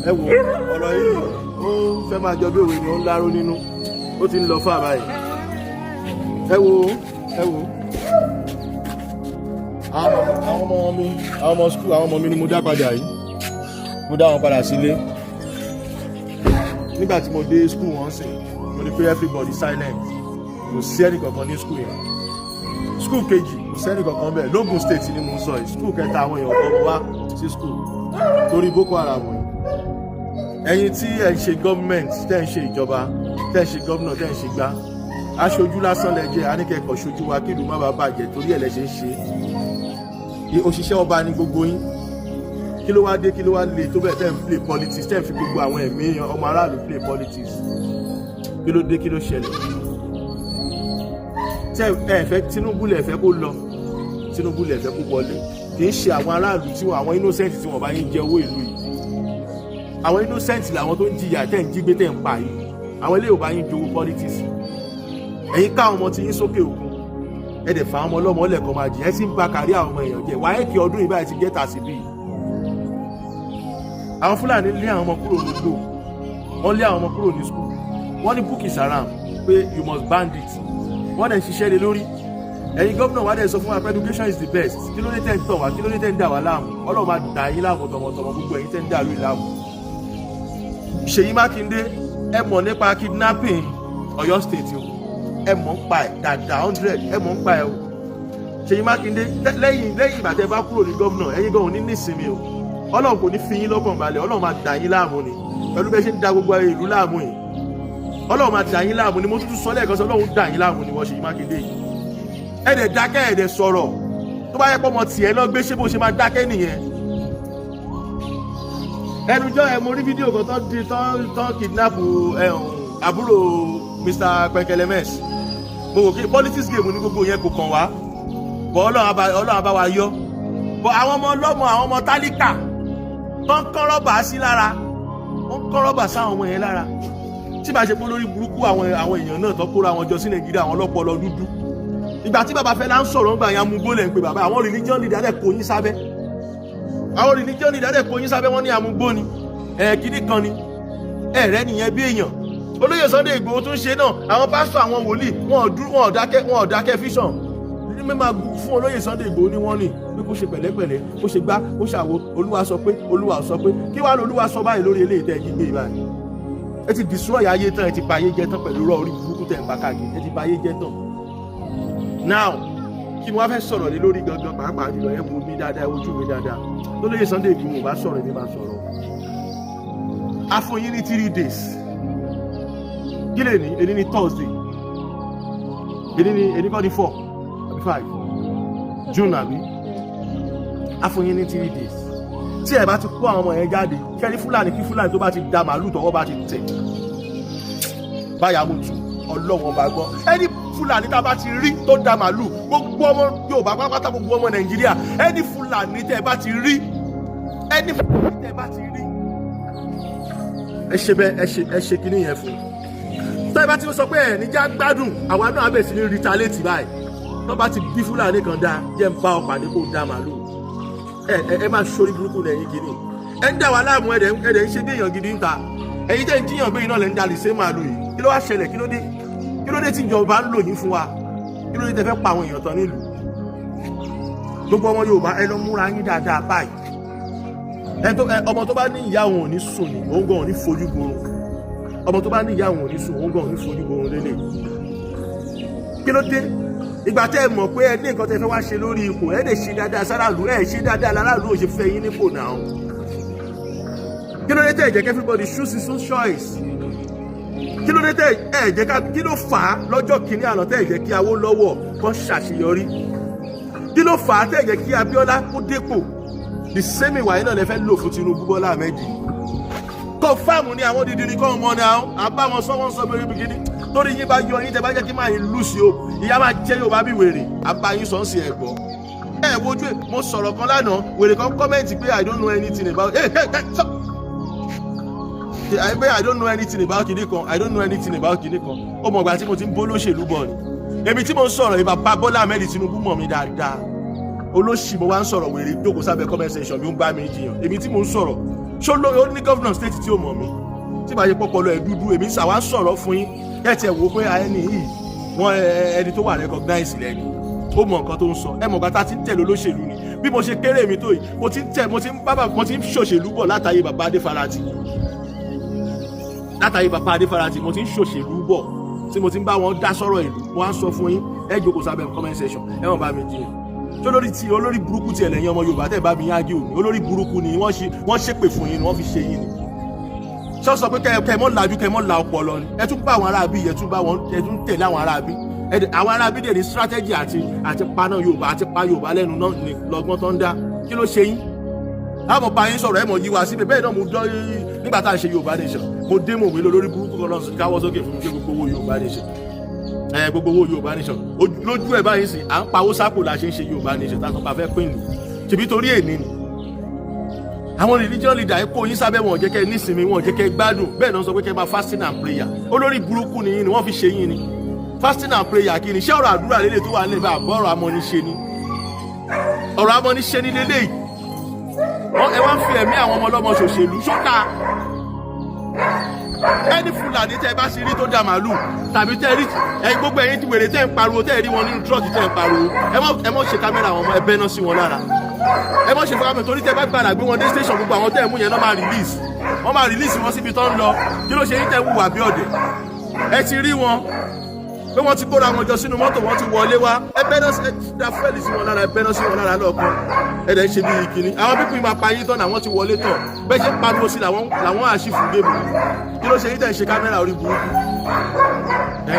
Ẹ wo ọ̀rọ̀ yìí, ó fẹ́ máa jọ bí òwe ni, ó ń láró nínú, ó ti ń lọ fún àbáyé. Ẹ wo, ẹ wo àwọn ọmọ mi, àwọn ọmọ school, àwọn ọmọ mi ni mo dá padà yìí. Mo dá wọn padà sílé. Nígbà tí mo dé school wọn sìn, mo ní pé everybody silent, kò sí ẹnì kankan ní school yẹn. School kejì, kò sẹ́nì kankan bẹ́ẹ̀. Lógùn State ni mo ń sọ yìí. School kẹta, àwọn èèyàn kan wá sí school torí Boko Haram yìí. Ẹ̀yin tí ẹ̀ ń ṣe government, tẹ́ ń ṣe ìjọba, tẹ́ ń ṣe gómìnà, tẹ́ ń ṣe gbá, aṣojú lásán lẹ jẹ́. Aníkẹ́kọ̀ọ́ ṣojú wa kí ìlú má bàa bàjẹ́, torí ẹ̀ lẹ ṣe ń ṣe. Òṣìṣẹ́ ọba ní gbogbo yín. Kí ló wá dé? Kí ló wá le tó bẹ́ẹ̀ tẹ́ ń play politics, tẹ́ ń fi gbogbo àwọn ẹ̀mí ọmọ aráàlú play politics? Kí ló dé? Kí ló ṣẹlẹ̀? Tẹ́ ẹ fẹ́ Tinubu, lẹ fẹ́ kó lọ, Tinubu lẹ fẹ́ kó wọlé. Kì í ṣe àwọn aráàlú tí wọn, àwọn innocent tí wọn bá yín jẹ owó ìlú yìí. Àwọn innocent làwọn tó ń jìyà tẹ́ ń jí gbé, tẹ́ ń pa yìí. Àwọn eléyìí ò bá yín jowó politics. Ẹ̀yin ká àwọn ọmọ tí yín sókè òkun, ẹ dẹ̀ fa àwọn ọmọ ọlọ́mọ lẹ́ẹ̀kan máa jì. Ẹ sì ń ba kárí àwọn ọmọ èèyàn jẹ. WAEC ọdún yìí báyìí ti gẹ́tà sí bíi àwọn Fúlàní lé àwọn ọmọ kúrò nígbò, wọ́n lé àwọn ọmọ kúrò ní school. Wọ́n ní Boko Haram pé you must ban it. Wọ́n dẹ̀ ń ṣiṣẹ́ lé lórí. Ẹ̀yin gómìnà wa dẹ̀ sọ fún wa pé education is the best. Kí ló dé tẹ́ ń tàn wá? Kí ló dé tẹ́ ń dà wá láàmú? Ọlọ́run máa dà yín láàmú tọmọtọmọ, gbogbo ẹ̀yin tẹ́ ń dà lórí láàmú. Ṣèyí Mákindé, ẹ mọ̀ nípa kidnapping Ọ̀yọ́ State o. Ẹ mọ̀ ń pa ẹ̀ dáadáa, 100, ẹ mọ̀ ń pa ẹ̀ o. Ṣèyí Mákindé, lẹ́yìn ìgbà tẹ́ bá kúrò ní gómìnà, ẹ̀yin gan ò ní nísinmi o. Ọlọ́run kò ní fi yín lọ́kàn balẹ̀. Ọlọ́run máa dà yín láàmú ni pẹ̀lú bẹ́ẹ̀ ṣe ń da gbogbo ìlú láàmú yìí. Ọlọ́run máa dà yín láàmú ni. Mo tún sọ lẹ́ẹ̀kan sọ, Ọlọ́run dà yín láàmú ni wọ́n, Ṣèyí Mákindé yìí. Ẹ dẹ̀ dákẹ́, ẹ dẹ̀ sọ̀rọ̀. Tó bá yẹ pọ́ ọmọ tiẹ̀ lọ gbé, ṣé bó ṣe máa dákẹ́ nìyẹn? Ẹnujọ́ ẹ, mo rí fídíò kan tó di tán kidnap àbúrò Mr Penkelemes. Mo wò kí politics game ní gbogbo yẹn, kò kàn wá bọ́. Ọlọ́run á bá wa yọ bọ́. Àwọn ọmọ ọlọ́mọ, àwọn ọmọ tálíkà tó ń kán rọ́bà sí lára, wọ́n ń kán rọ́bà sáwọn ọmọ yẹn lára. Tí bá ṣe pé lórí burúkú àwọn èèyàn náà tó kóra wọn jọ sí Nàìjíríà, àwọn ọlọ́pọlọ dúdú. Ìgbà tí bàbá Fẹlá ń sọ̀rọ̀ ńgbà yẹn, amúgbó lẹ̀ ń pe bàbá. Àwọn religion leader dẹ̀ kó yín sábẹ́, àwọn religion leader dẹ̀ kó yín sábẹ́. Wọ́n ní amúgbó ni ẹ̀, kíní kan ni ẹ̀rẹ́ nìyẹn. Bí èèyàn olóyè Sunday Igboho tún ṣe náà, àwọn pásítọ̀, àwọn wòlíì, wọn ò dúró, wọn ò dákẹ́, wọn ò dákẹ́. Fíṣàn ní mímá fún olóyè Sunday Igboho ní wọ́n ní pé kó ṣe pẹ̀lẹ́pẹ̀lẹ́, kó ṣe gbá, kó ṣàwo. Olúwa sọ pé, Olúwa sọ pé, kí wàá lolúwa sọ báyìí lórí eléyìí tẹ́ ẹ jí gbé báyìí? Ẹ ti destroy ayé tán, ẹ ti bà ayé jẹ́ tán pẹ̀lú rọ orí burúkú tẹ̀ ń bá káàkiri. Ẹ ti bà ayé jẹ́ tán. Now, kí mo wá fẹ́ sọ̀rọ̀ lé lórí gangan pàápàá jùlọ? Ẹ wo mi dáadáa, ẹ wojú mi dáadáa. Lólóyè Sunday Igboho bá sọ̀rọ̀, èmi máa sọ̀rọ̀. A fún yín ní 3 days. Kí lè ní? Èní ní Thursday, èní ní, èní kọ́ ní 4 àbí 5 June àbí? A fún yín ní 3 days. Tí ẹ bá ti kó àwọn ọmọ yẹn jáde, kẹ́rí Fúlàní kí Fúlàní tó bá ti da màálù, tọwọ́ bá ti tẹ̀ báyà mú tu, Ọlọ́wọ́n bá gbọ́. Ẹni Fúlàní tá a bá ti rí tó da màálù, gbogbo ọmọ Yorùbá pátápátá, gbogbo ọmọ Nàìjíríà, ẹni Fúlàní tẹ́ ẹ bá ti rí, ẹni Fúlàní tẹ́ ẹ bá ti rí, ẹ ṣe bẹ́ẹ̀, ẹ ṣe kinní yẹn fún un. Tó ẹ bá ti sọ pé ẹ níjà gbádùn, àwa náà bẹ̀ sí ní retaliate báyìí. Tó bá ti bí Fúlàní kan dá, jẹ́ ń bá ọ pàdé kó dá màálù. Ẹ máa ṣorí burúkú lẹ́yìn kìíní. Ẹ ń dà wá láàmú, ẹ dẹ̀ ń ṣe bí èèyàn gidi ń ta. Ẹ̀yin tẹ́ ń jíyàn gbé iná lẹ́ ń dalè sé màálù yìí. Kí ló wá ṣẹlẹ̀? Kí ló dé? Kí ló dé tí ìjọba ń lò yín fún wa? Kí ló dé tẹ́ fẹ́ pa àwọn èèyàn tán nílùú? Gbogbo ọmọ Yorùbá, ẹ lọ múra yín dáadáa báyìí. Ẹ tó ẹ ọmọ tó bá ní ìyá òun ò ní sùn ní, òun gan ò ní fojú borun. Ọmọ tó bá ní ìyá òun ò ní sùn, òun gan ò ní fojú borun lélẹ̀. Kí ló dé? Ìgbà tẹ́ ẹ mọ̀ pé ẹ ní nǹkan tẹ́ fẹ́ wá ṣe lórí ipò, ẹ lè ṣe dáadáa sáràlú. Ẹ ṣe dáadáa láràlú ò ṣe fẹ́ yín nípò náà. Kí ló dé tẹ́ ẹ jẹ́ kí everybody choose his own choice? Kí ló dé tẹ́ ẹ jẹ́ ká, kí ló fà á lọ́jọ́ kìíní àná tẹ́ ẹ jẹ́ kí Awólọ́wọ̀ kó ṣàṣeyọrí? Kí ló fà á tẹ́ ẹ jẹ́ kí Abíọ́lá kó dépò? The same ìwà yìí náà lè fẹ́ lò fún Tinubu Bọ́lá Ahmed. Confam ni, àwọn dídí ni kọ́ ọmọ ni àwọn àbá wọn sọ, wọn sọ bẹ́ẹ̀ bí gidi torí yín bá yọ yín. Tẹ́ bá jẹ́ kí máa yín lù sí o, ìyá máa jẹ́ Yorùbá bí wèrè. Àbá yín sọ ń sí ẹ̀gbọ́. Ẹ wojú ẹ, mo sọ̀rọ̀ kan lánàá, wèrè kan comment pé I don't know anything about, hey, hey, hey, stop, pé I don't know anything about kìnìún kan, I don't know anything about kìnìún kan. Ó mọ̀ ìgbà tí mo ti ń bó lóṣèlú bọ̀ ni. Èmi tí mo ń sọ̀rọ̀ yìí, bàbá Bọ́lá Ahmed Tinubu mọ̀ mi dáadáa. Olóṣì, mo wá ń sọ̀rọ̀, wèrè jókòó sábẹ́ comment section mi, ń bá mi jiyàn. Èmi tí mo ń sọ̀rọ̀, Ṣó ló ó ní governor state tí ó mọ̀ mí? Tí bá ṣe pọpọlọ ẹ̀ dúdú, èmi ṣàwá sọ̀rọ̀ fún yín. Ẹ tiẹ̀ wò ó pé ẹni yìí, wọ́n ẹni tó wà recognize lẹ́ni, ó mọ nǹkan tó ń sọ. Ẹ mọ̀ nǹkan tá a ti ń tẹ̀lé olóṣèlú ni. Bí mo ṣe kéré mi tó yìí, mo ti ń tẹ̀, mo ti ń bábà, mo ti ń ṣòṣèlú bọ̀ látàyè bàbá Adéfarati. Látàyè bàbá Adéfarati, mo ti ń ṣòṣèlú bọ̀, tí mo ti ń bá wọn dá sọ̀rọ̀ ìlú. Mo wá ń sọ fún yín, ẹ jókòó sábẹ́ comment section, ẹ wọ́n bá mi jiyàn. Tó lórí tí olórí burúkú tiẹ̀ lẹ́yìn ọmọ Yorùbá tẹ̀ bá mi yági òní, olórí burúkú ni wọ́n ṣe, wọ́n ṣépè fún yín ni, wọ́n fi ṣe yín ni. Ṣọ́ sọ pé kẹ mọ́ lajú, kẹ mọ́ la ọpọlọ ni. Ẹ tún bá àwọn aráabí, ẹ tún bá wọn, ẹ tún tẹ̀lé àwọn aráabí. Àwọn aráabí dẹ̀ ní strategy àti paná Yorùbá, àti pa Yorùbá lẹ́nu náà ní lọ́gbọ́n tó ń dá. Kí ló ṣe yín? Àmọ́ bá yín sọ̀rọ̀, ẹ mọ̀ yí wa síbẹ̀. Bẹ́ẹ̀ náà mo dọ́ nígbà tá à ń ṣe Yorùbá Nation, mo dé mòwe lórí burúkú kan lọ́sùn káwọ́ sókè fún mi pé gbogbo owó Yorùbá Nation, ẹ gbogbo owó Yorùbá Nation lójú ẹ báyìí sì à ń pawó sápò la ṣe ń ṣe Yorùbá Nation tá a sọ pé a fẹ́ pín ìlú. Ṣèbí torí èní ni àwọn religion leader ẹ kó yín sábẹ́, wọn ò jẹ́ kẹ́ ẹ nísinmi, wọn ò jẹ́ kẹ́ ẹ gbádùn. Bẹ́ẹ̀ náà sọ pé kẹ́ ẹ máa fasting and prayer. Olórí burúkú ni yín ni, wọ́n fi ṣe yín ni. Fasting and prayer kí ni? Ṣé ọ̀rọ̀ àdúrà lélẹ̀ tó wà nílẹ̀ bá àbọ̀rọ̀ amọ́niṣe ni? Ọ̀rọ̀ amọ́niṣe ni lélẹ́yìí. Ẹ wá ń fi ẹ̀mí àwọn ọmọ ọlọ́mọ ṣòṣèlú ṣókà. Ẹni Fúlàní tẹ bá sì rí tó da màálù tàbí tẹ rí ẹ, gbogbo ẹ̀yin tí wèrè tẹ ń pariwo, tẹ rí wọn nínú truck tẹ ń pariwo, ẹ mọ ṣe kámẹ́rà wọn mọ́, ẹ bẹ́ náà sí wọn lára. Ẹ mọ ṣe kámẹ́rà, torí tẹ bá gbàdá gbé wọn dé station, gbogbo àwọn tẹ ẹ mú yẹn náà máa release wọ́n, máa release wọn síbi tó ń lọ. Kí ló ṣe yín tẹ wùwà bí ọ̀dẹ̀? Ẹ ti rí wọn pé wọ́n ti kóra wọn jọ sínú mọ́tò, wọ́n ti wọlé wá. Ẹ bẹ́ náà, ẹ da fuel sí wọn lára, ẹ bẹ́ náà sí wọn lára lọ́ọ̀kan. Ẹ dẹ̀ ń ṣe bí ìkíní. Àwọn people máa pa yín tán, àwọn ti wọlé tán. Bẹ́ẹ̀ ṣe ń pariwo sí làwọn àṣìfù géèmù. Kí ló ṣe yín tẹ̀ ń ṣe kámẹ́rà orí burúkú? Ẹ